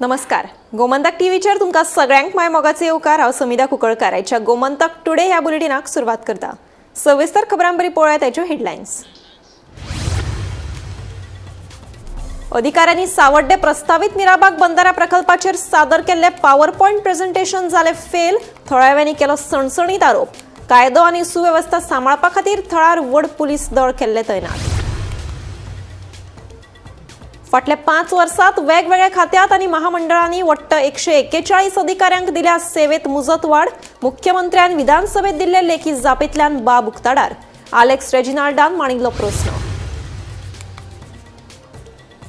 नमस्कार, गोमंतक टीव्हीचेर तुमकां सगळ्यांक माय मोगाचे येवकार. हांव समिधा कुंकळकार. आयच्या गोमंतक टुडे ह्या बुलेटिनाक सुरवात करता. सविस्तर खबरांबरी पळोवया ताच्यो हेडलायन्स. अधिकाऱ्यांनी सावड्डे प्रस्तावित मिराबाग बंदारा प्रकल्पाचेर सादर केल्ले पॉवर पॉयंट प्रेझेंटेशन जाले फेल. थळाव्यांनी केलो सणसणीत आरोप. कायदो आनी सुवेवस्था सांबाळपा खातीर थळार व्हड पुलीस दळ केल्ले तैनात. फाटल्या 5 वर्सात वेगवेगळ्या खात्यात आनी महामंडळांनी वट्ट 141 अधिकाऱ्यांक दिल्या सेवेत मुजतवाड. मुख्यमंत्र्यान विधानसभेत दिल्ले लेखी जापेंतल्यान बाब उक्ताडार. आलेक्स रेजिनाल्डान मांडिल्लो प्रस्न.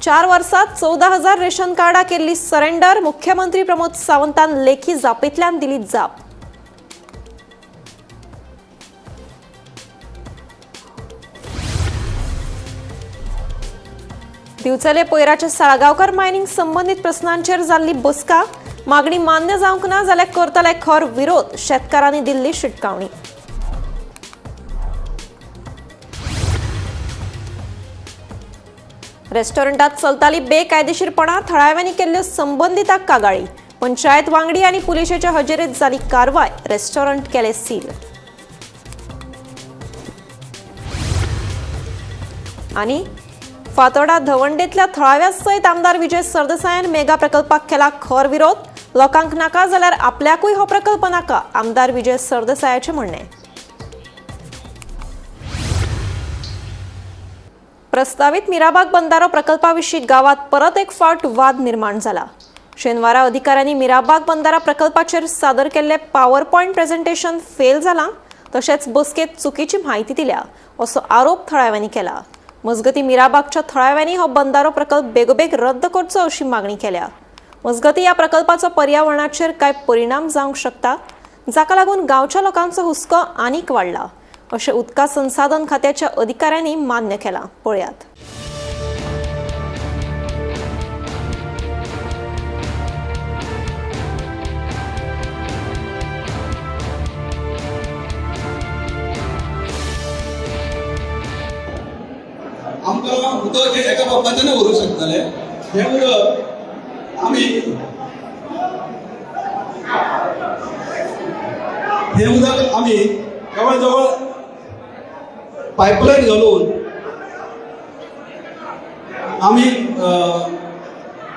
4 वर्सात 14,000 रेशन कार्डां केल्ली सरेंडर. मुख्यमंत्री प्रमोद सावंतान लेखी जापेंतल्यान दिली जाप. दिवचले पयराच्या साळगांवकर मायनिंग संबंदीत प्रस्नांचेर जाल्ली बसका. मागणी मान्य जावंक ना जाल्यार करतले खर विरोध. शेतकारांनी दिल्ली शिटकावणी. रेस्टॉरंटात चलताली बेकायदेशीरपणा. थळाव्यांनी केल्ल्यो संबंदितांक कागाळी. पंचायत वांगडी आनी पुलिशेच्या हजेरेत जाली कारवाय. रेस्टॉरंट केले सील. आनी फातोर्डा धवंडेतल्या थळाव्या सयत आमदार विजय सरदेसायान मेगा प्रकल्पाक केला खर विरोध. लोकांक नाका जाल्यार आपल्याकूय हो प्रकल्प नाका, आमदार विजय सरदेसायाचें म्हणणें. प्रस्तावित मिराबाग बंदारो प्रकल्पाविशीं गावात परत एक फावट वाद निर्माण जाला. शेनवारा अधिकाऱ्यांनी मिराबाग बंदारा प्रकल्पाचेर सादर केल्ले पॉवर पॉयंट प्रेझेंटेशन फेल जाला, तशेंच बसकेत चुकीची म्हायती दिल्या असो आरोप थळाव्यांनी केला. मजगती मिराबागच्या थळाव्यांनी हो बंदारो प्रकल्प बेगोबेग रद्द करचो अशी मागणी केल्या. मजगती ह्या प्रकल्पाचो पर्यावरणाचेर काय परिणाम जावंक शकता, जाका लागून गांवच्या लोकांचो हुस्को आनीक वाडला अशें उदका संसाधन खात्याच्या अधिकाऱ्यांनी मान्य केलां. पळयात. आमकां उदक हें एका पंपाच्यान व्हरूंक शकतले. हें उदक आमी हें उदक आमी जवळ जवळ पायपलायन घालून आमी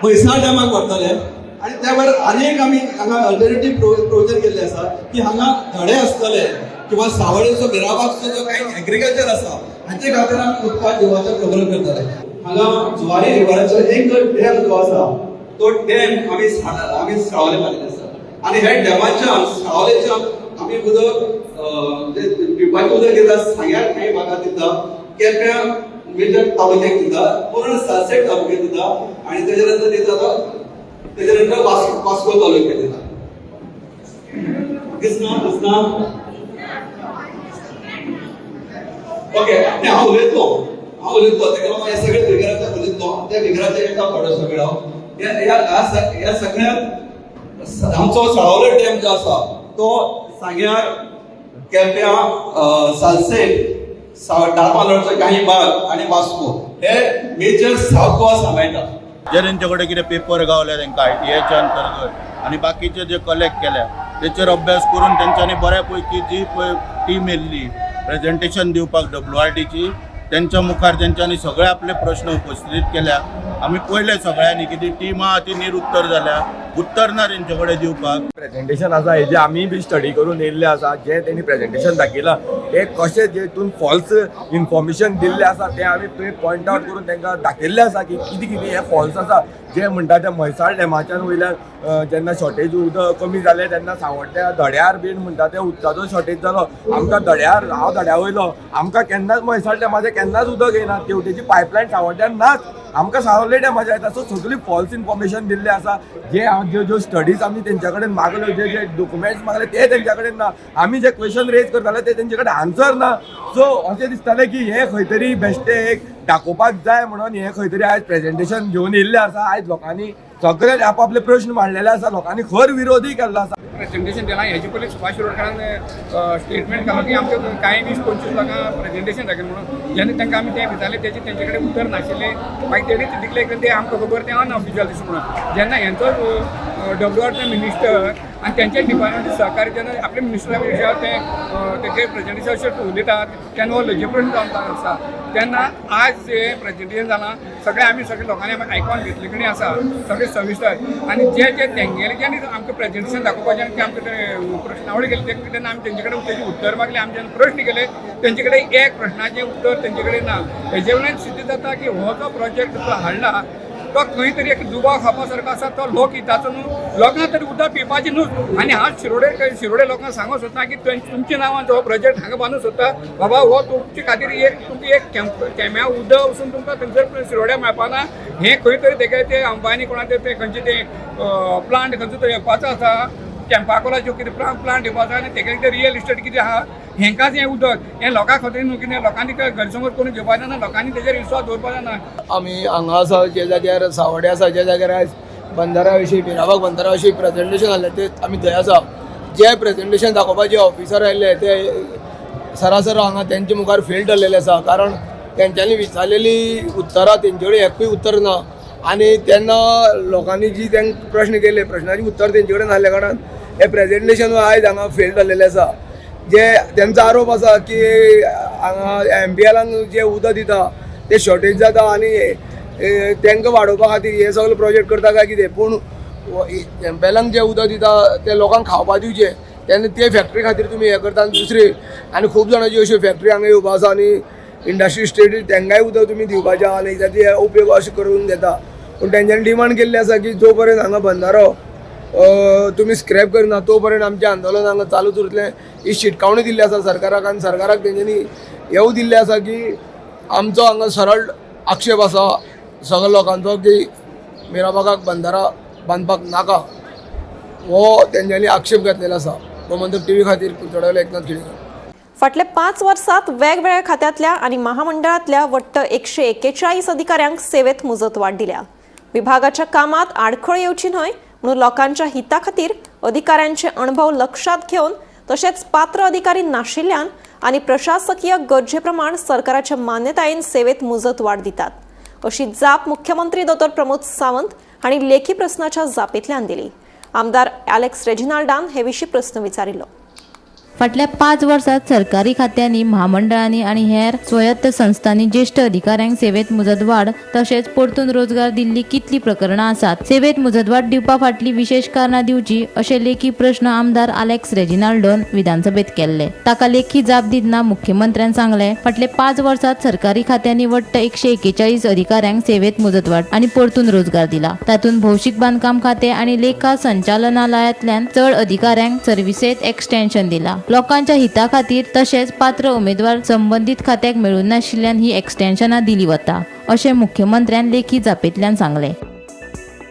म्हैसाळ डॅमाक व्हरतले. आनी त्या भायर आनी एक आमी हांगा अल्टरनेटीव प्रोविजन केल्लें आसा की हांगा धडे आसतले किंवा सावळेचो मिराबागचो जो कांय एग्रीकल्चर आसा हाचे खातीर आमी उदकाक दिवपाचो प्रोग्राम करतले. हांगा जुवारी रिवराचो एक जो डॅम जो आसा तो डॅम आमी आमी सावले बांदिल्ले आसा आनी ह्या डॅमाच्यान सावलेच्यान आमी उदक पिवपाचें उदक दिता, सांग्यार कांय भागात दिता, केप्यां मेजर तालुक्याक दिता, पूर्ण सालसेट तालुक्याक दिता आनी तेच्या नंतर दिता तो तेच्या नंतर वास्को तालुक्याक दिता. दिसना दिसना. ओके, हांव उलयतलो, हांव उलयतलो. तेका लागून हे सगळे बिगराचे उलयतलो. त्या बिगराचे एका फावट सगळो ह्या सगळ्यात आमचो साळावले डॅम जो आसा तो सांग्यार, केप्यां, सालसेट, डाळपालोरचो काही भाग आनी वास्को हे मेजर सावथ गोवा सांबाळटा. जे तेंचे कडेन कितें पेपर गावले तेंकां आयटीआयच्या अंतर्गत आनी बाकीचे जे कलेक्ट केल्या तेचेर अभ्यास करून तेंच्यांनी बऱ्या पैकी जी पळय टीम येयल्ली प्रेजेंटेशन दिवपाक WRDची, तेंच्या मुखार तेंच्यांनी सगळे आपले प्रश्न उपस्थित केल्या. आमी पळयले सगळ्यांनी की ती टीम आहा ती निरुत्तर जाल्या, उत्तर ना तेंचे कडेन दिवपाक. प्रेझेंटेशन आसा हेजे आमी बी स्टडी करून येयल्ले आसा. जे तेणी प्रेझेंटेशन दाखयलां ते कशें जेतून फॉल्स इन्फॉर्मेशन दिल्लें आसा तें आमी थंय पॉयंट आवट करून तांकां दाखयल्लें आसा की कितें कितें हें फॉल्स आसा. जे म्हणटा ते म्हैसाळ डॅमाच्यान वयल्यान जेन्ना शॉर्टेज उदक कमी जालें तेन्ना सांवड्ड्या धड्यार बीन म्हणटा ते उदकाचो शॉर्टेज जालो. आमकां धड्यार, हांव धड्या वयलो, आमकां केन्नाच म्हैसाळ डॅमाचें केन्नाच उदक येयना. तेवटेची पायपलायन सांवड्ड्यान नाच, आमकां सावले डॅमाचें येता. सो सगळी फॉल्स इन्फॉर्मेशन दिल्लें आसा. जे ज्यो ज्यो स्टडीज आमी तेंच्या कडेन मागल्यो, जे जे डॉक्युमेंट्स मागले ते तेंच्या कडेन ना. आमी जे क्वेश्चन रेज करताले ते तेंचे कडेन आन्सर ना. सो अशें दिसतालें की हें खंय तरी बेश्टें एक दाखोवपाक जाय म्हणून हें खंय तरी आयज प्रेजेंटेशन घेवन येयल्लें आसा. आयज लोकांनी सगळे आपआपले प्रश्न मांडलेले आसा, लोकांनी खर विरोधूय केल्लो आसा. प्रेझेंटेशन दिलां. हेजे पयलीं सुभाष शिरोडकारान स्टेटमेंट घालो की आमकां कांय 20-25 लोकांक प्रेझेंटेशन दाखयलें म्हणून. जेन्ना तांकां आमी तें विचारलें तेजें तेंचे कडेन उत्तर नाशिल्लें. मागीर तेणी डिक्लेर केलें तें आमकां खबर तें अनऑफिशियल अशें म्हणून. जेन्ना हेंचो डब्ल्यू आरचो मिनिस्टर आनी तेंचे डिपार्टमेंट सहकारी जेन्ना आपल्या मिनिस्टरा विशयार ते तेजे प्रेझेंटेशन अशें उलयतात तेन्ना हो लजे प्रश्न जावन आसा. तेन्ना आज जे प्रेझेंटेशन जालां सगळें आमी सगळे लोकांनी आमी आयकोन घेतले कडेन आसा सगळे सविस्तर आनी जे जे तेंगेले जे आमकां प्रेझेंटेशन दाखोवपाचें आनी ते आमकां ते प्रश्नावळी केली तेन्ना आमी तेंचे कडेन तेजें उत्तर मागलें. आमी जेन्ना प्रश्न केले तेंचे कडेन एक प्रश्नाचें उत्तर तेंचे कडेन ना. हेजे वयल्यान सिद्ध जाता की हो जो प्रोजेक्ट जो हाडला तो खंय तरी एक दुबाव खावपा सारको आसा. तो लोकहिताचो न्हू, लोकांक तरी उदक पिवपाचें न्हूच. आनी हांव शिरोडे शिरोडे लोकांक सांगूंक सोदता की तुमच्या नांवान जो प्रोजेक्ट हांगा बांदूंक सोदता बाबा हो तुमचे खातीर एक तुमकां एक केम्या उदक वचून तुमकां थंयसर शिरोड्या मेळपाना. हें खंय तरी तेगे ते अंबानी कोणा ते खंयचे ते प्लांट खंयचो तो येवपाचो आसा, कॅम्पाकोलाच्यो कितें प्लांट येवपाचो आनी तेगे कितें रियल इस्टेट कितें आहा हेंकाच हें उदक हें लोकां खातीर न्हू कितें लोकांनी गैरसमज करून घेवपाचें ना, लोकांनी तेजेर विश्वास दवरपाचो ना. आमी हांगा आसा जे जाग्यार सावड्डे आसा, ज्या जाग्यार आयज बंदरा विशीं मिराबाग बंदरा विशीं प्रेजेंटेशन जालें ते आमी थंय आसा. जे प्रेजेंटेशन दाखोवपाचे ऑफिसर आयिल्ले ते सरासर हांगा तेंचे मुखार फेल ठरलेले आसा, कारण तेंच्यांनी विचारलेली उत्तरां तेंचे कडेन एकूय उत्तर ना आनी तेन्ना लोकांनी जी तांकां प्रश्न केले प्रश्नाचें उत्तर तेंचे कडेन नासल्या कारणान हें प्रेजेंटेशन आयज हांगा फेल ठरलेलें आसा. जे तेंचो आरोप आसा की हांगा एम पी एलान जें उदक दिता तें शॉर्टेज जाता आनी तांकां वाडोवपा खातीर हे सगळे प्रोजेक्ट करता काय कितें, पूण एम पी एलान जें उदक दिता तें लोकांक खावपा दिवचें तेन्ना ते फॅक्टरी खातीर तुमी हें करता. आनी दुसरी आनी खूब जाणांची अश्यो फॅक्टरी हांगा येवपा आसा आनी इंडस्ट्री स्टेट तांकांय उदक तुमी दिवपाचें आनी ताचे उपयोग अशें करून घेता. पूण तेंच्यांनी डिमांड केल्ली आसा की जो पर्यंत हांगा बंदारो तुमी स्क्रॅप करना तो पर्यंत आमचें आंदोलन हांगा चालूच उरतलें ही शिटकावणी दिल्ली आसा सरकाराक. आनी सरकाराक तेंच्यांनी हेंवूय दिल्लें आसा की आमचो हांगा सरळ आक्षेप आसा सगळ्या लोकांचो की मिराबागाक बंदारा बांदपाक नाका, हो तेंच्यांनी आक्षेप घेतलेलो आसा. गोमंतक टीव्ही खातीर कुंकळ्ळे एकनाथ खेडेकर. फाटल्या 5 वर्सात वेगवेगळ्या खात्यांतल्या आनी महामंडळांतल्या वट्ट 141 अधिकाऱ्यांक सेवेत मुजतवाड दिल्या. विभागाच्या कामात आडखळ येवची न्हय म्हणून लोकांच्या हिता खातीर अधिकाऱ्यांचे अणभव लक्षात घेवन तशेंच पात्र अधिकारी नाशिल्ल्यान आनी प्रशासकीय गरजे प्रमाण सरकाराच्या मान्यतायेन सेवेत मुजतवाड दितात अशी जाप मुख्यमंत्री दोतोर प्रमोद सावंत हांणी लेखी प्रस्नाच्या जापेंतल्यान दिली. आमदार एलेक्स रेजिनाल्डान हे विशीं प्रस्न विचारिल्लो. फाटल्या 5 वर्सात सरकारी खात्यांनी, म्हामंडळांनी आनी हेर स्वायत्त संस्थांनी ज्येश्ठ अधिकाऱ्यांक सेवेत मुजतवाड तशेंच परतून रोजगार दिल्ली कितली प्रकरणां आसात, सेवेत मुजतवाड दिवपा फाटली विशेष कारणां दिवची अशे लेखी प्रश्न आमदार आलेक्स रेजिनाल्डोन विधानसभेत केल्ले. ताका लेखी जाप दितना मुख्यमंत्र्यान सांगले, फाटले 5 वर्सात सरकारी खात्यांनी वट्ट 141 अधिकाऱ्यांक सेवेत मुजतवाड आनी परतून रोजगार दिला. तातूंत भौशीक बांदकाम खाते आनी लेखा संचालनालयांतल्यान चड अधिकाऱ्यांक सर्विसेत एक्सटेन्शन दिला. लोकांच्या हिता खातीर तशेंच पात्र उमेदवार संबंदीत खात्याक मेळून नाशिल्ल्यान ही एक्सटेन्शनां दिली वता अशें मुख्यमंत्र्यान लेखी जापेंतल्यान सांगलें.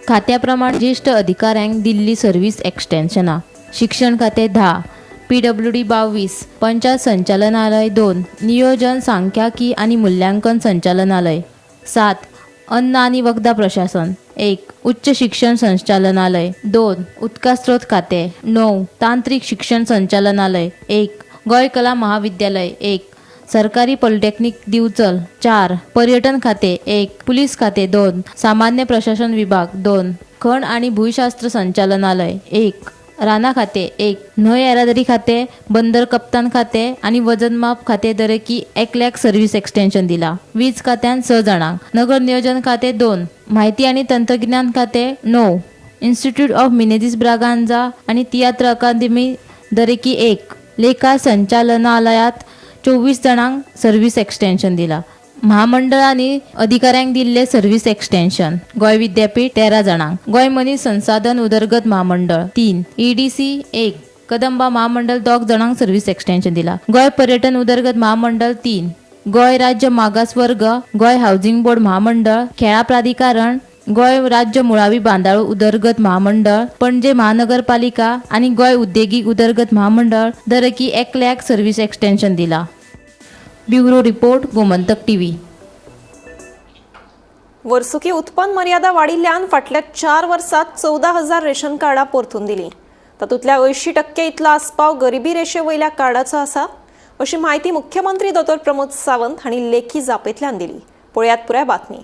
खात्या प्रमाण ज्येश्ठ अधिकाऱ्यांक दिल्ली सर्वीस एक्सटेन्शनां: शिक्षण खातें 10, PWD 22, panchayat संचालनालय 2, नियोजन सांख्यिकी आनी मूल्यांकन संचालनालय 7, अन्न आनी वखदां प्रशासन 1, उच्च शिक्षण संचालनालय 2, उदका स्रोत खातें 9, तांत्रिक शिक्षण संचालनालय 1, गोंय कला महाविद्यालय 1, सरकारी पॉलिटेक्निक दिवचल 4, पर्यटन खाते 1, पुलीस खाते 2, सामान्य प्रशासन विभाग 2, खण आणि भूशास्त्र संचालनालय 1, राना खाते 1, न्हंय येरादारी खाते, बंदर कप्तान खाते आणि वजनमाप खाते दरेकी 1 लाख सर्व्हिस एक्सटेन्शन दिला. वीज खात्यान 6 जाणांक, नगर नियोजन खाते 2, माहिती आणि तंत्रज्ञान खाते 9, इन्स्टिट्यूट ऑफ मिनेझिस ब्रागांझा आणि तियात्र अकादमी दरेकी 1, लेखा संचालनालयात 24 जाणांक सर्व्हिस एक्सटेन्शन दिला. महामंडळांनी अधिकाऱ्यांक दिल्ले सर्व्हिस एक्सटेन्शन: गोंय विद्यापीठ 13 जाणांक, गोंय मनीस संसाधन उदरगत महामंडळ 3, EDC 1, Kadamba महामंडळ 2 जाणांक सर्व्हिस एक्सटेन्शन दिला. गोंय पर्यटन उदरगत महामंडळ 3, गोंय राज्य मागासवर्ग, गोंय हाऊसिंग बोर्ड महामंडळ, खेळां प्राधिकरण, गोंय राज्य मुळावी बांदावळ उदरगत महामंडळ, पणजे महानगरपालिका आणि गोंय उद्देगीक उदरगत महामंडळ दरेकी 1 लाख सर्व्हिस एक्सटेन्शन दिला. Bureau report, Gomantak TV. वर्सुकी उत्पन्न मर्यादा वाडिल्ल्यान फाटल्या 4 वर्सात 14,000 रेशन कार्डां परतून दिली. तातूंतल्या 80% इतलो आस्पाव गरिबी रेशे वयल्या कार्डाचो आसा अशी म्हायती मुख्यमंत्री दोतोर प्रमोद सावंत हांणी लेखी जापेंतल्यान दिली. पळयात पुराय बातमी.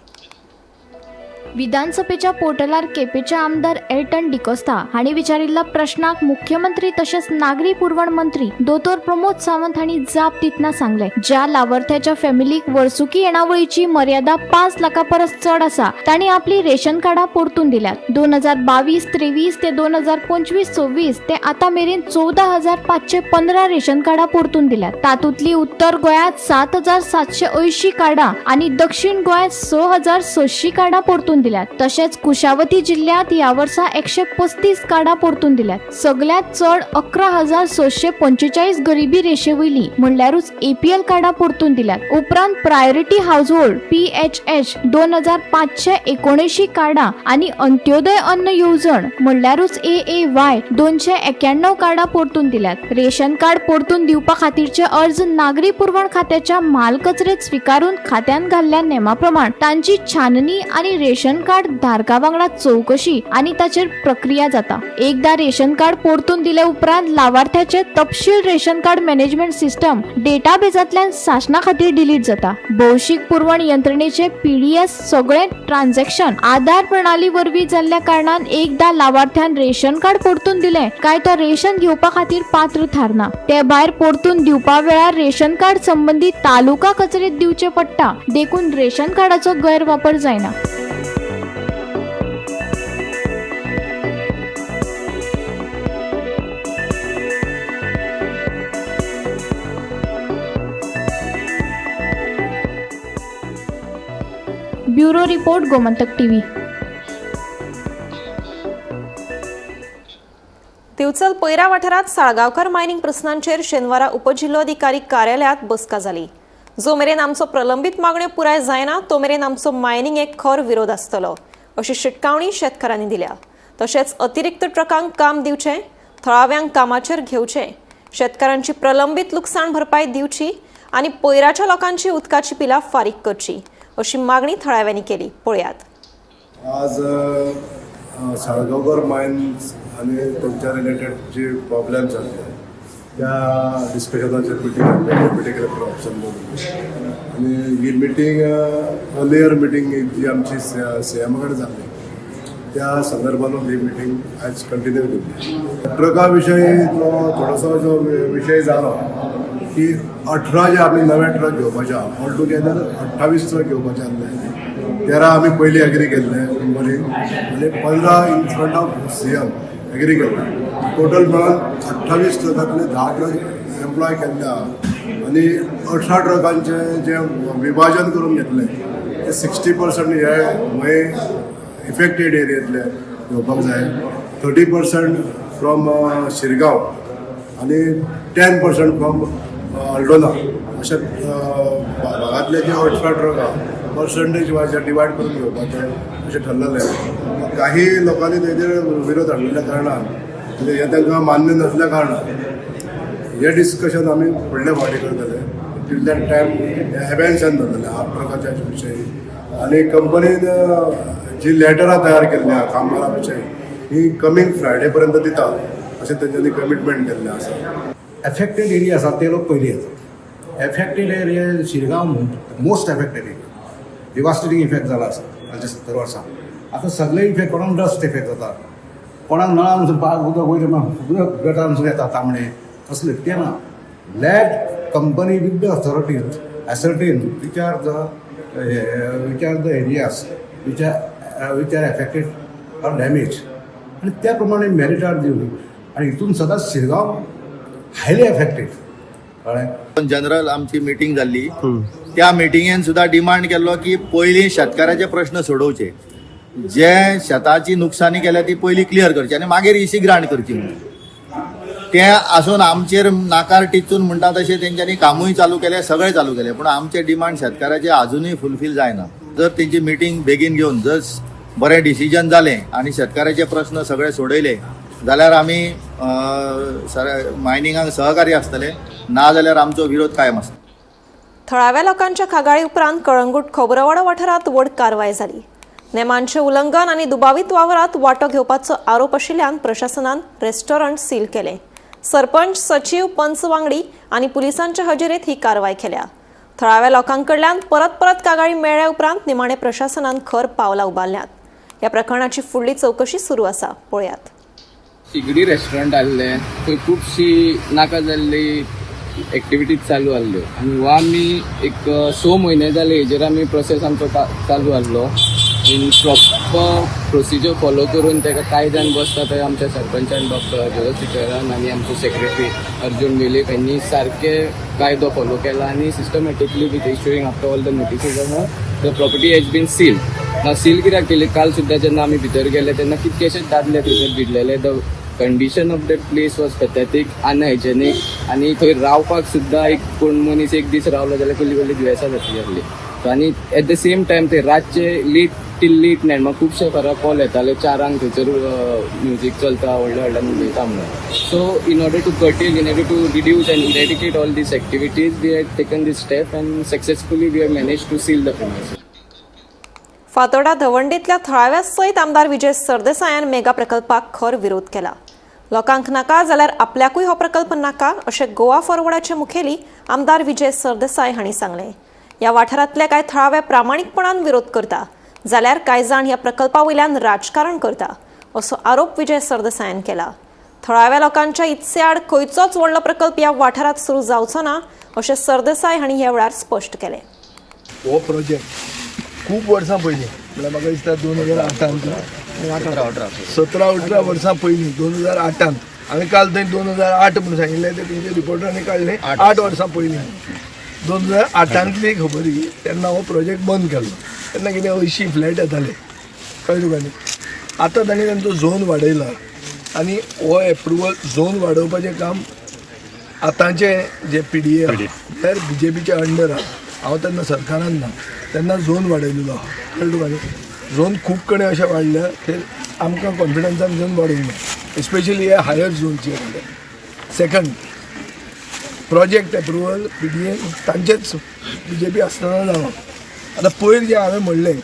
विधानसभेच्या पोर्टलार केपेंचे आमदार एल्टन डिकोस्ता हांणी विचारिल्ल्या प्रश्नाक मुख्यमंत्री तशेंच नागरी पुरवण मंत्री दोतोर प्रमोद सावंत हांणी जाप दितना सांगलें, ज्या लावार्थ्याच्या फॅमिलीक वर्सुकी येणावळीची मर्यादा 5 लाखां परस चड आसा तांणी आपली रेशन कार्डां परतून दिल्यात. 2022-23 ते 2025-26 ते आतां मेरेन 14,515 रेशन कार्डां परतून दिल्यात. तातूंतली उत्तर गोंयांत 7,780 कार्डां आनी दक्षिण गोंयांत 6,600 कार्डां परतून दिल्यात. तशेंच कुशावती जिल्ल्यांत ह्या वर्सा 135 कार्डां परतून दिल्यात. सगल्यांत चड 11,645 गरिबी रेशे वयली म्हणल्यारूच एपीएल कार्डां परतून दिल्यात. उपरांत प्रायोरिटी हाऊसहोल्ड पीएचएच 2,579 कार्डां आनी अंत्योदय अन्न येवजण म्हणल्यारूच एएवाय 291 कार्डां परतून दिल्यात. रेशन कार्ड परतून दिवपा खातीरचे अर्ज नागरी पुरवण खात्याच्या म्हाल कचरेत स्विकारून खात्यान घाल्ल्या नेमा प्रमाण तांची छाननी आनी रेशन कार्ड धारका वांगडा चवकशी आनी ताचेर प्रक्रिया जाता. एकदा रेशन कार्ड परतून दिले उपरांत लावार्थ्याचे तपशील रेशन कार्ड मॅनेजमेंट सिस्टम डेटाबेजांतल्यान सासणा खातीर डिलीट जाता. भौशीक पुरवण यंत्रणेचे पीडीएस सगळे ट्रान्झॅक्शन आधार प्रणाली वरवीं जाल्ल्या कारणान एकदा लावार्थ्यान रेशन कार्ड परतून दिले काय तो रेशन घेवपा खातीर पात्र थारना. ते भायर परतून दिवपा वेळार रेशन कार्ड संबंदी तालुका कचेरीत दिवचे पडटा, देखून रेशन कार्डाचो गैरवापर जायना. Bureau report, Gomantak TV. Divchal Poyra वाठारांत साळगांवकार मायनिंग प्रस्नांचेर शेनवारा उपजिल्होधिकारी कार्यालयांत बसका जाली. जो मेरेन आमचो प्रलंबीत मागण्यो पुराय जायना तो मेरेन आमचो मायनिंग एक खर विरोध आसतलो अशी शिटकावणी शेतकारांनी दिल्या. तशेंच अतिरिक्त ट्रकांक काम दिवचें, थळाव्यांक कामाचेर घेवचें, शेतकारांची प्रलंबीत लुकसाण भरपाय दिवची आनी पयराच्या लोकांची उदकाची बिलां फारीक करची अशी मागणी थळाव्यांनी केली. पळयात. आज साळगांवकर मायन्स आनी तांच्या रिलेटेड जे प्रॉब्लेम्स आसले त्या डिस्कशनाचेर मिटींग आसली डेप्युटी कलेक्टर ऑफिसान दवरली आनी ही मिटींग अर्लियर मिटींग जी आमची सीएमा कडेन जाल्ली त्या संदर्भानूच ही मिटींग आयज कंटिन्यू केली. ट्रका विशयी जो थोडोसो जो विशय जालो की 18 जे आमी नवे ट्रक घेवपाचे आहा, ऑल टुगेदर 28 ट्रक घेवपाचे आसले, 13 आमी पयलीं एग्री केल्ले बरी आनी 15 in front of CM agree केल्ले. टोटल मेळून 28 ट्रकांतले 10 ट्रक एम्प्लॉय केल्ले आहा आनी 18 ट्रकांचे जे विभाजन करून घेतले ते 60% हे मये इफेक्टेड एरियेंतले घेवपाक जाय, 30% फ्रॉम शिरगांव आनी 10% फ्रॉम अल्डोना अशा भागांतले जे 18 ट्रक आहा पर्संटेज वायज डिवायड करून घेवपाचें अशें ठरलेलें. काही लोकांनी तेजेर विरोध हाडलेल्या कारणान, म्हणजे हें तांकां मान्य नासल्या कारणान हें डिस्कशन आमी फुडल्या फावटी करतले. टील that time एबेन्शन दवरलेलें हाफ ट्रकाच्या विशयी आनी कंपनीन जी लेटरां तयार केल्ली आहा कामगारां विशयी ही कमींग फ्रायडे पर्यंत दिता अशें तेंच्यांनी कमिटमेंट केल्लें आसा. एफेक्टेड एरिया आसा ते लोक पयलीं येतात. Affected area Shirgaon most affected area, devastating effect जाला आसा कालच्या 70 वर्सां. आतां सगळे इफेक्ट, कोणाक डस्ट इफेक्ट जाता, कोणाक नळान उदक वयता, उदक गटारानसून येता तांबडे असले ते ना. Let company with the authorities ascertain which are the areas which are affected or damage आनी त्या प्रमाणे मेरिटार दिवन आनी हितून सदांच शिरगांव हायली एफेक्टेड, कळ्ळें. जनरल आमची मिटींग जाल्ली, त्या मिटिंगेन सुद्धा डिमांड केल्लो की पयलीं शेतकाराचे प्रश्न सोडोवचे, जे शेताची नुकसानी केल्या ती पयलीं क्लियर करची आनी मागीर इसी ग्रांट करची म्हणून. ते आसून आमचेर नाकार टिचून म्हणटा तशें तेंच्यांनी कामूय चालू केलें, सगळें चालू केलें, पूण आमचे डिमांड शेतकाराचे अजुनूय फुलफील जायना. जर तेंची मिटींग बेगीन घेवन जर बरें डिसिजन जालें आनी शेतकाराचे प्रश्न सगळे सोडयले जाल्यार आमी मायनिंगाक सहकार्य आसतले, ना जाल्यार आमचो विरोध कायम आसतलो. थळाव्या लोकांच्या कागाळी उपरांत कळंगूट खोबरावाडो वाठारांत व्हड कारवाय जाली. नेमांचे उल्लंघन आनी दुबावीत वावरात वांटो घेवपाचो आरोप आशिल्ल्यान प्रशासनान रेस्टॉरंट सील केले. सरपंच, सचीव, पंच वांगडी आनी पुलिसांच्या हजेरेत ही कारवाय केल्या. थळाव्या लोकांकडल्यान परत परत कागाळी मेळ्ळ्या उपरांत निमाणे प्रशासनान खर पावलां उबारल्यात. ह्या प्रकरणाची फुडली चवकशी सुरू आसा. पळयात. शिगडी रेस्टॉरंट आहलें थंय खुबशी नाका जाल्ली एक्टिविटीज चालू आहल्यो आनी हो आमी एक 6 म्हयने जाले हेजेर आमी प्रोसेस आमचो चालू आहलो. इन प्रॉपर प्रोसिजर फॉलो करून तेका कांय जाण बसता थंय आमच्या सरपंचान डॉक्टर जोजफ सिकेरान आनी आमचो सेक्रेटरी अर्जून वेलीप हांणी सारके कायदो फॉलो केला आनी systematically with issuing after all the notices the property has been sealed. Now seal कित्याक केली? काल सुद्दां जेन्ना आमी भितर गेले तेन्ना कितकेशेच दादले थंयसर भिडलेले. The condition of that place was pathetic, unhygienic आनी थंय रावपाक सुद्दां एक कोण मनीस एक दीस रावलो जाल्यार कसली कसली दुयेंसां जातली आसली. सो आनी एट the same time थंय रातचे लेट टील लेट नायट म्हाका खुबशे घरा कॉल येताले 4ांक थंयसर म्युजीक चलता, व्हडल्या व्हडल्यान उलयता म्हणून. So in order to curtail, in order to reduce and eradicate all these activities, we had taken this step and successfully we have managed to seal the premises. Fatorda धवंडीतल्या थळाव्या सयत आमदार विजय सरदेसायान मेगा प्रकल्पाक खर विरोध केला. लोकांक नाका जाल्यार आपल्याकूय हो प्रकल्प नाका अशें गोवा फॉरवर्डाचे मुखेली आमदार विजय सरदेसाय हांणी सांगलें. ह्या वाठारांतले कांय थळावे प्रामाणीकपणान विरोध करता जाल्यार कांय जाण ह्या प्रकल्पा वयल्यान राजकारण करता असो आरोप विजय सरदेसायान केला. थळाव्या लोकांच्या इत्से आड खंयचोच व्हडलो प्रकल्प ह्या वाठारांत सुरू जावचो ना अशें सरदेसाय हांणी ह्या वेळार स्पश्ट केलें. हो प्रोजेक्ट खूब वर्सां पयलीं, म्हणल्यार म्हाका दिसता 2008 17-18 वर्सां पयलीं 2008 हांवें काल थंय 2008 म्हणून सांगिल्लें, तें तुमच्या रिपोर्टरांनी काडलें. 8 वर्सां पयलीं 2008 खबर ही. तेन्ना हो प्रोजेक्ट बंद केल्लो. तेन्ना कितें 80 फ्लॅट येताले, कळ्ळें तुका न्ही? आतां तांणी तांचो झोन वाडयला आनी हो एप्रुवल झोन वाडोवपाचें काम आतांचे जे PDA म्हळ्यार BJPच्या अंडर आहा. हांव तेन्ना सरकारान ना, तेन्ना झोन वाडयलेलो आहा, कळ्ळें तुका न्ही? झोन खूब कडेन अशें वाडल्या ते आमकां कॉन्फिडन्सान झोन वाडोवंक ना, एस्पेशली हे हायर झोनचे. सेकंड, प्रोजेक्ट एप्रुवल PDA तांचेच BJP आसतना जालां. आतां पयर जें हांवें म्हणलें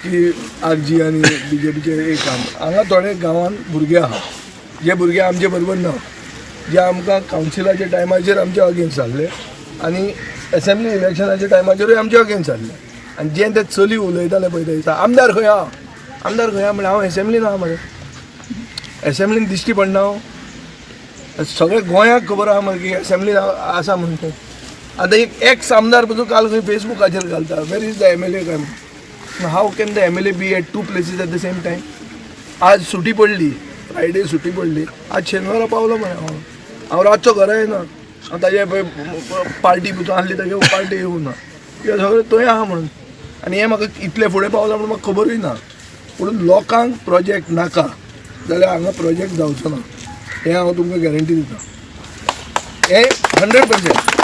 की RG आनी BJPचें एक काम, हांगा थोडे गांवांत भुरगे आहा जे भुरगे आमचे बरोबर ना, जे आमकां कावन्सिलाच्या टायमाचेर आमचे अगेन्स्ट जाल्ले आनी एसेंब्ली इलेक्शनाच्या टायमाचेरूय आमचे अगेन्स्ट जाल्ले. आनी जें ते चली उलयताले पळय ते दिसा, आमदार खंय आहा, आमदार खंय आहा, म्हणल्यार हांव एसेंब्लीन आहा मरे, एसेंब्लीन दिश्टी पडना हांव, सगळ्या गोंयाक खबर आहा मरे की एसेंब्लीन आसा म्हणून तें. आतां एक एक्स आमदार पसून काल खंय फेसबुकाचेर घालता, where is the MLA काय. How can the MLA be at two places at the same time? आज सुटी पडली, फ्रायडे सुटी पडली, आज शेनवारा पावलो मरे हांव. हांव रातचो घरा येना, हांव ताजे पळय पार्टी पसून आहली, तागे पार्टी येवना ना, कित्याक सगळें थंय आहा म्हणून. आनी हें म्हाका इतलें फुडें पावलां म्हणून म्हाका खबरूय ना. पूण लोकांक प्रोजेक्ट नाका जाल्यार हांगा प्रोजेक्ट जावचो ना हें हांव तुमकां गॅरंटी दिता. हें 100%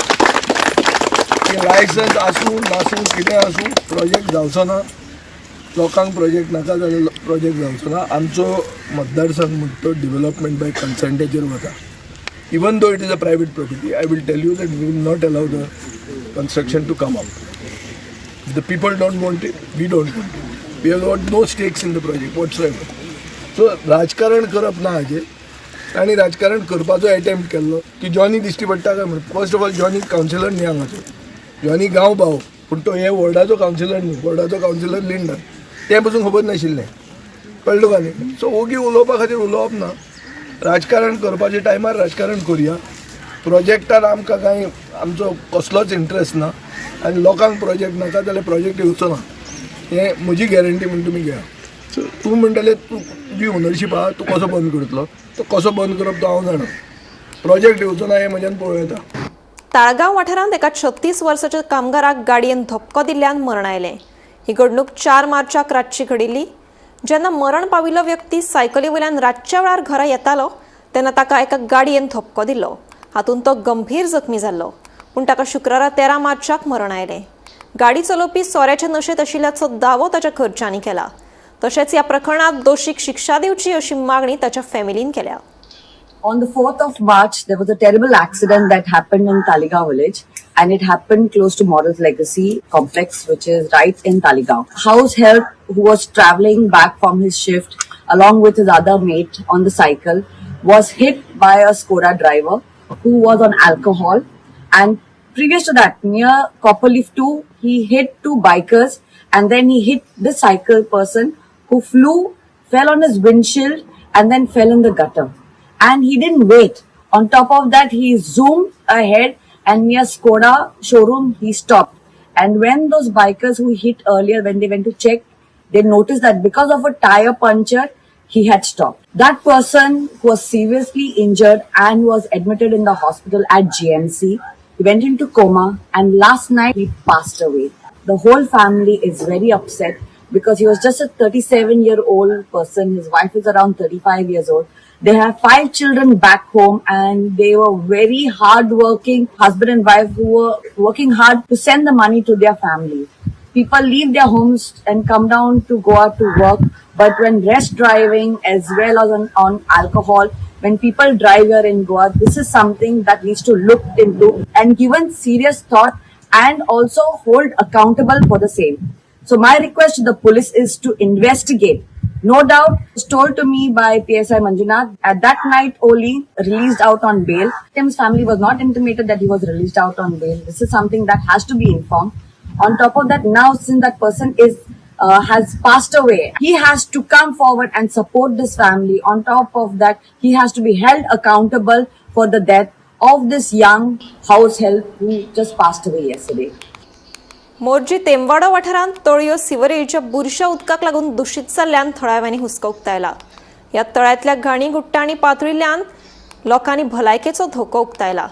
की लायसन्स आसूं नासूं कितें आसूं प्रोजेक्ट जावचो ना. लोकांक प्रोजेक्ट नाका जाल्यार प्रोजेक्ट जावचो ना. आमचो मतदारसंघ म्हणटा तो डिवेलपमेंट बाय कन्संटाचेर वता. Even though it is a private property, I will tell you that we will not allow the construction to come up. If the people don't want it, we don't want it. We have got no stakes in the project whatsoever. So राजकारण करप ना हाजेर. तांणी राजकारण करपाचो attempt केल्लो की Johnny दिश्टी पडटा काय म्हणून. First of all, Johnny councillor न्ही हांगाचो, जॉनी गांव भाव, पूण तो हे वॉर्डाचो कावन्सिलर न्ही. वॉर्डाचो कावन्सिलर लिंडन, तें पसून खबर नाशिल्लें, कळ्ळें तुका न्ही? सो ओगी उलोवपा खातीर उलोवप ना. राजकारण करपाच्या टायमार राजकारण करुया. प्रोजेक्टान आमकां कांय आमचो कसलोच इंट्रस्ट ना आनी लोकांक प्रोजेक्ट नाका जाल्यार प्रोजेक्ट येवचो ना हें म्हजी गॅरंटी म्हूण तुमी घेया. सो तूं म्हणटले तूं तुजी ओनरशीप आहा, तूं कसो बंद करतलो? तो कसो बंद करप तो हांव जाणा. प्रोजेक्ट येवचो ना हें म्हज्यान पळोवं येता. ताळगांव वाठारांत एका 36 वर्साच्या कामगाराक गाडयेन धपको दिल्ल्यान मरण आयलें. ही घडणूक 4 मार्चाक रातची घडिल्ली. जेन्ना मरण पाविल्लो व्यक्ती सायकली वयल्यान रातच्या वेळार घरा येतालो तेन्ना ताका एका गाडयेन धपको दिल्लो. हातूंत तो गंभीर जखमी जाल्लो, पूण ताका शुक्रारा 13 मार्चाक मरण आयलें. गाडी चलोवपी सोऱ्याचे नशेंत आशिल्ल्याचो दावो ताच्या घरच्यांनी केला. तशेंच ह्या प्रकरणात दोशीक शिक्षा दिवची अशी मागणी ताच्या फॅमिलीन केल्या. On the 4th of March, there was a terrible accident that happened in Taleigao village, and it happened close to Morris Legacy complex, which is right in Taleigao. House help who was traveling back from his shift along with his other mate on the cycle was hit by a Skoda driver who was on alcohol. And previous to that, near Copperleaf 2, he hit two bikers and then he hit the cycle person who flew, fell on his windshield and then fell in the gutter. And he didn't wait. On top of that, he zoomed ahead and near Skoda showroom, he stopped. And when those bikers who hit earlier, when they went to check, they noticed that because of a tire puncture, he had stopped. That person was seriously injured and was admitted in the hospital at GMC. He went into coma and last night he passed away. The whole family is very upset because he was just a 37-year-old person. His wife is around 35 years old. They have 5 children back home and they were very hardworking husband and wife who were working hard to send the money to their family. People leave their homes and come down to go out to work, but when rash driving as well as on alcohol, when people drive here in Goa, this is something that needs to look into and given serious thought and also hold accountable for the same. So my request to the police is to investigate. No doubt, it was told to me by PSI Manjunath, at that night only released out on bail. Tim's family was not intimated that he was released out on bail. This is something that has to be informed. On top of that, now since that person is has passed away, he has to come forward and support this family. On top of that, he has to be held accountable for the death of this young house help who just passed away yesterday. Morjim Temwado वाठारांत तळयो sewerage बुरश्या उदकाक लागून दुशीत जाल्ल्यान थळाव्यांनी हुस्को उक्तायला. ह्या तळ्यांतल्या घाणी गुट्टांनी पातळिल्ल्यान लोकांनी भलायकेचो धोको उक्तायला.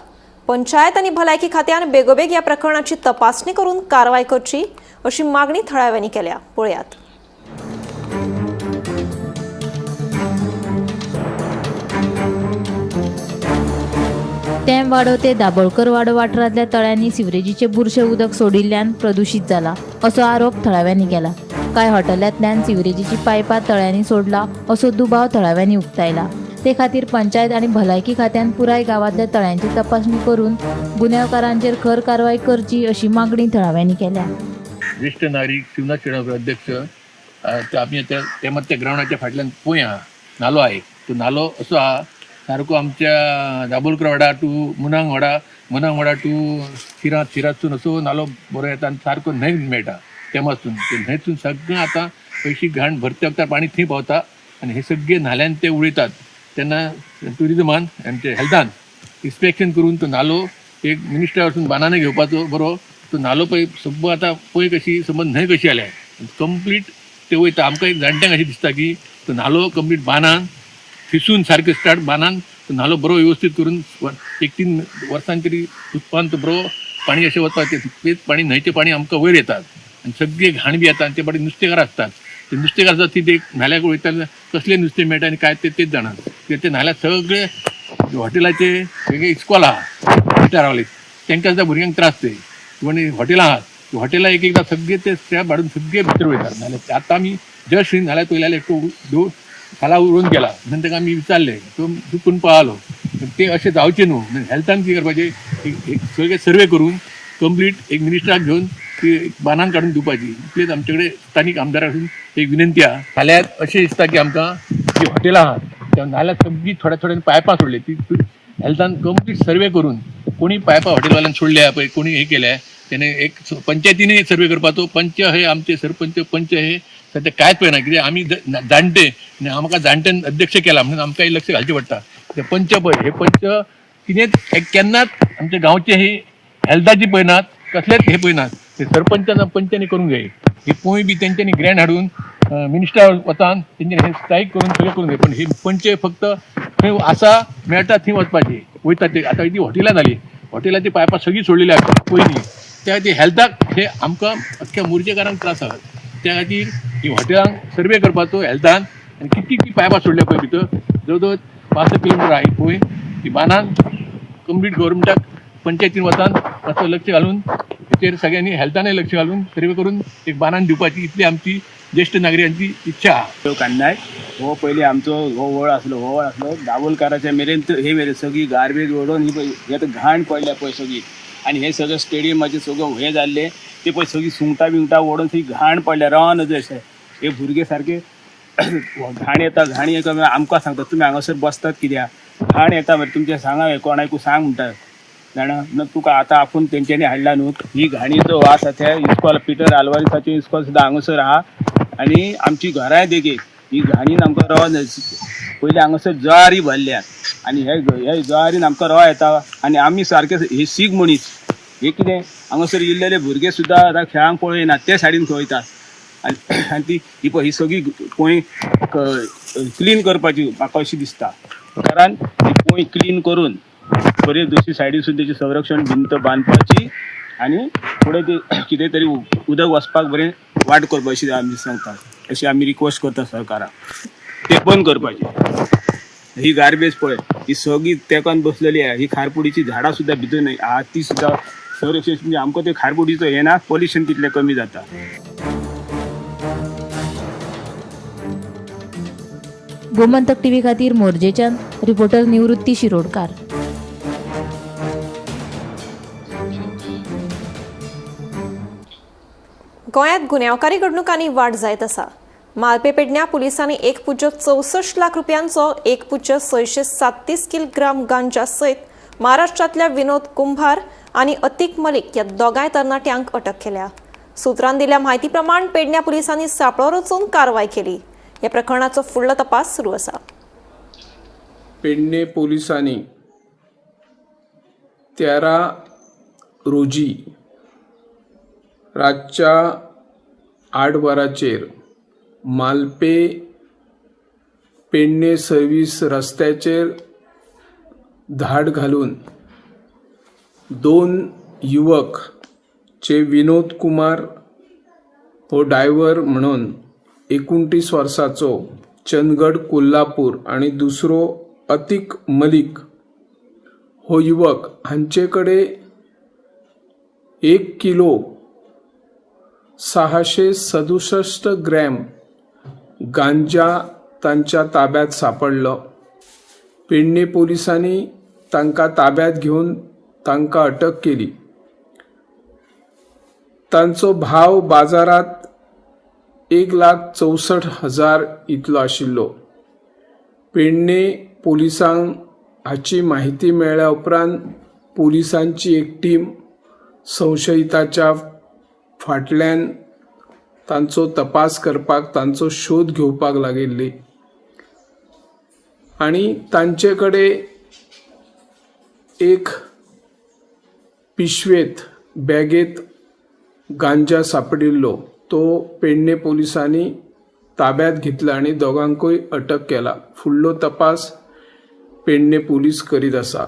पंचायत आनी भलायकी खात्यान बेगोबेग ह्या प्रकरणाची तपासणी करून कारवाय करची अशी मागणी थळाव्यांनी केल्या. पळयात. तेमवाडो ते दाबोळकर वाडो वाठारांतल्या तळ्यांनी सिवरेजीचे बुरशे उदक सोडिल्ल्यान प्रदुशीत जाला असो आरोप थळाव्यांनी केला. कांय हॉटेलांतल्यान सिवरेजीची पायपां तळ्यांनी सोडला असो दुबाव थळाव्यांनी उक्तायला. ते खातीर पंचायत आनी भलायकी खात्यान पुराय गांवांतल्या तळ्यांची तपासणी करून गुन्यांवकारांचेर खर कारवाय करची अशी मागणी थळाव्यांनी केल्या. ज्येष्ठ नागरीक शिवनाथ शेणकर अध्यक्ष आमी ते मात त्या ग्रावंडाच्या फाटल्यान पोंय आहा नालो आहा एक, तो नालो असो आहा सारको आमच्या दाबोलकर वाडा टू मुनांग वाडा, मुनांग वाडा टू शिरात, शिरातसून असो नालो बरो येता आनी सारको न्हंय मेळटा. तेमासून ते न्हंयसून सगळें आतां पयशी घाण भरते वखदार पाणी थंय पावता आनी हे सगळे नाल्यान ते उडयतात. तेन्ना ट्युरिजमान आमचे हेल्थान इन्स्पेक्शन करून तो नालो एक मिनिस्टरा वचून बानाने घेवपाचो बरो. तो नालो पळय सगळो आतां पळय कशी समज न्हंय कशी आल्या कंप्लीट ते वयता. आमकां एक जाणट्यांक अशें दिसता की तो नालो कंप्लीट बानान फिसून सारकें स्टार्ट बानान तो नालो बरो व्यवस्थीत करून एक 3 वर्सां तरी उत्पान तो बरो पाणी अशें वचपाचें. तेच पाणी न्हंयचें पाणी आमकां वयर येतात आनी सगळें घाण बी येता आनी ते पाणी नुस्तेकार आसतात. ते नुस्तेकार आसतात ती ते नाल्याक वयता कसलें नुस्तें मेळटा आनी काय तें तेच जाणात. कित्याक ते नाल्याक सगळे हॉटेलाचे वेगळे इस्कॉल आहा थिंय रावले तांकां सुद्दां भुरग्यांक त्रास ते आनी हॉटेलां आहात हॉटेलां एक एकदां सगळे ते स्टॅप हाडून सगळे भितर वयतात. नाल्यार आतां आमी जस्ट नाल्यार पयल्यार एकटो दो खाला उडोवन गेला म्हणून ताका आमी विचारलें तो चुकून पळालो. ते अशें जावचें न्हू म्हणून हेल्थान कितें करपाचें एक सगळें सर्वे करून कंप्लीट एक मिनिस्टराक घेवन ती बानान काडून दिवपाची इतलेच आमचे कडेन स्थानीक आमदारा कडसून एक विनंती आहा. नाल्यार अशें दिसता की आमकां जी हॉटेलां आहात त्या नाल्यार सगळीं थोड्या थोड्यान पायपां सोडली ती हेल्थान कंप्लीट सर्वे करून कोणी पायपां हॉटेलवाल्यान सोडल्या पळय कोणी हें केल्या तेणे एक पंचायतीनूय सर्वे करपाचो. पंच हे आमचे सरपंच पंच हे सद्या कांयच पळयना कित्याक आमी जाणटे आनी आमकां जाणट्यान अध्यक्ष केला म्हणून आमकां लक्ष घालचें पडटा. ते पंच पळय हे पंच कितेंच केन्नाच आमच्या गांवचे हे हेल्थाची पळयनात कसलेच हे पळयनात. ते सरपंचान पंचांनी करूंक जाय ही पोंय बी तेंच्यांनी ग्रँड हाडून मिनिस्टर वतान तेंच्यांनी हे स्ट्रायक करून सगळें करूंक जाय. पण हे पंच फक्त खंय आसा मेळटा थंय वचपाची वयता ते. आतां ती हॉटेलां जाली हॉटेलाची पायपां सगळीं सोडलेली आसा पयलीं त्या खातीर हेल्थाक हे आमकां अख्ख्या मोर्जेकारांक त्रास आसात. त्या खातीर ही हॉटेलांक सर्वे करपाचो हेल्थान आनी कितकी ती पायपां सोडल्या पळय भितर जवळ जवळ 5 किलोमिटर आहा पळय ती बानान कंप्लीट गव्हर्मेंटाक पंचायतीन वतान मातसो लक्ष घालून हेचेर सगळ्यांनी हेल्थानय लक्ष घालून सर्वे करून एक बानान दिवपाची इतली आमची ज्येश्ठ नागरिकांची इच्छा आहा. कान्नाय हो पयलीं आमचो हो वळ आसलो, हो वळ आसलो दाबोलकाराच्या मेरेन हे मेरेन सगळी गार्बेज ओडोवन ही पळय आतां घाण पडल्या पळय सगळी. आनी हे सगळें स्टेडियमाचें सगळें हें जाल्लें ते पळय सगळीं सुंगटां बिंगटां ओडून सगळी घाण पडल्या राव नजो अशें. हे भुरगे सारके घाण येता, घाण येता. आमकां सांगता तुमी हांगासर बसतात कित्याक, घाण येता मरे तुमचें, सांगा कोणाकू सांग म्हणटा जाणा. तुका आतां आपूण तेंच्यांनी हाडला न्हू ही घाणीचो वास आसा. ते इस्कॉल पिटर आल्वारीसाचें इस्कॉल सुद्दां हांगासर आहा आनी आमची घरांय देखीक ही घाणीन आमकां रवा पयलीं हांगासर जळारी भरल्या आनी हे जळारीन आमकां रवा येता आनी आमी सारके हे सीख मनीस हे कितें हांगासर इल्लेले भुरगे सुद्दां आतां खेळांक पळयना, ते सायडीन खंय आनी आनी ती ही पळय ही सगळी पोंय क्लीन करपाची म्हाका अशी दिसता, कारण ही पोंय क्लीन करून बरी दुसरी सायडीसून तेची संरक्षण भिंत बांदपाची आनी फुडें ती कितें तरी उदक वचपाक बरें वाट करपाची आमी सांगतात, अशी आमी रिक्वेस्ट करता सरकाराक ते बंद करपाचे. ही गार्बेज पळय ही सगळी तेकान बसलेली आहे, ही खारपुडीची झाडां सुद्दां भितर आहा ती सुद्दां संरक्षण म्हणजे आमकां ते खारपुडीचो हे ना पोल्युशन तितलें कमी जाता. गोमंतक टीव्ही खातीर मोरजेच्यान रिपोर्टर निवृत्ती शिरोडकार. गोंयांत गुन्यांवकारी घडणुकांनी वाड जायत आसा. मालपे पेडण्या पुलिसांनी 1.64 लाख रुपयांचो 1.637 किलोग्राम गांजा सयत महाराष्ट्रांतल्या विनोद कुंभार आनी अतीक मलिक ह्या दोगांय तरणाट्यांक अटक केल्या. सुत्रान दिल्या म्हायती प्रमाण पेडण्या पुलिसांनी सांपळो रचून कारवाय केली. ह्या प्रकरणाचो फुडलो तपास सुरू आसा. पेडणे पोलिसांनी 13 रोजी रातच्या 8 वरांचेर मालपे पेडणे सर्वीस रस्त्याचेर धाड घालून 2 युवक चे विनोद कुमार हो ड्रायव्हर म्हणून 29 वर्साचो चंदगड कोल्हापूर आनी दुसरो अतीक मलिक हो युवक हांचे कडेन 1 किलो 667 ग्रॅम गांजा तांच्या ताब्यात सापडलो. पेडणे पोलिसांनी तांकां ताब्यात घेवन तांकां अटक केली. तांचो भाव बाजारात 1,64,000 इतलो आशिल्लो. पेडणे पोलिसांक हाची माहिती मेळ्ळ्या उपरांत पोलिसांची एक टीम संशयिताच्या फाटल्यान तांचो तपास करपाक, तांचो शोध घेवपाक लागिल्ली आनी तांचे कडेन एक पिशवेंत बॅगेंत गांजा सापडिल्लो. तो पेडणे पोलिसांनी ताब्यात घेतला आनी दोगांकूय अटक केला. फुडलो तपास पेडणे पोलीस करीत आसा.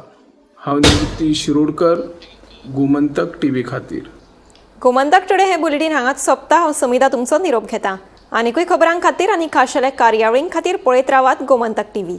हांव निवृत्ती शिरोडकर, गोमंतक टीव्ही खातीर. गोमंतक टुडे हे बुलेटीन हांगाच सोंपता. हांव समिता तुमचो निरोप घेता. आनीकूय खबरां खातीर आनी खाशेल्या कार्यावळीं खातीर पळयत रावात गोमंतक टीव्ही.